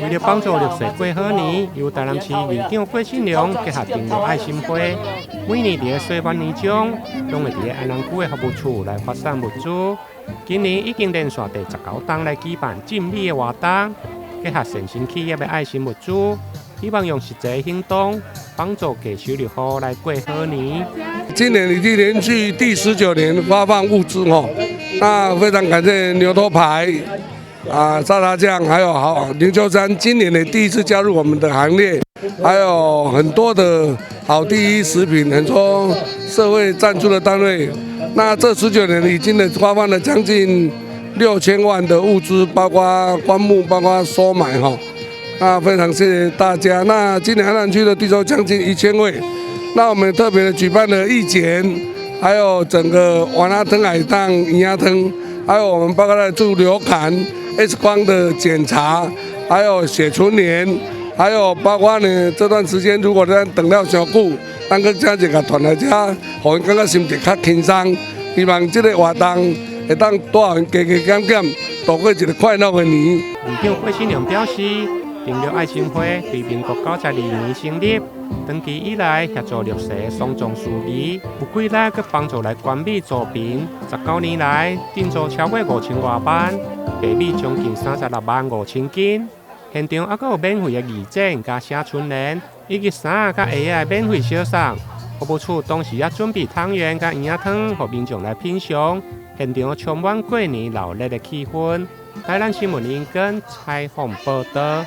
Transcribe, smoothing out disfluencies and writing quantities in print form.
為了幫助弱勢過好年，由台南市里長郭信良結合中坜愛心會，每年佇歲末年終，攏會佇安南區的服務處來發送物資。今年已經連續第19冬來舉辦賑米的活動，結合善心企業的愛心物資，希望用實際行動幫助低收入戶來過好年。今年已經連續第19年發放物資哦，那非常感謝牛頭牌啊、沙茶醬，還有好林秋山，今年呢第一次加入我們的行列，還有很多的好第一食品，很多社會贊助的單位。那這十九年已經呢發放了將近6000萬的物資，包括棺木，包括收買哈。那非常謝謝大家。那今年安南區的低收將近1000位，那我們特別的舉辦了義剪，還有整個丸仔湯、海當、營養湯，還有我們包括在做流感、X 光的檢查，還有寫春聯，還有包括呢這段時間如果咱等了傷久，咱閣請一個團來遮，予𪜶感覺心情較輕鬆。希望這個活動會當帶予𪜶加加減減度過一個快樂的年。里長郭信良表示，中坜愛心會佇民國92年成立，長期以來協助弱勢喪葬事宜，有幾日閣幫助來捐米助貧。19年來，賑助超過5000外萬，白米將近36萬5千斤。現場猶閣有免費的義剪佮寫春聯，以及衫佮鞋仔免費相送。服務處同時也準備湯圓佮圓仔湯，予民眾來品嘗。現場充滿過年鬧熱的氣氛。台南新聞林根採訪報導。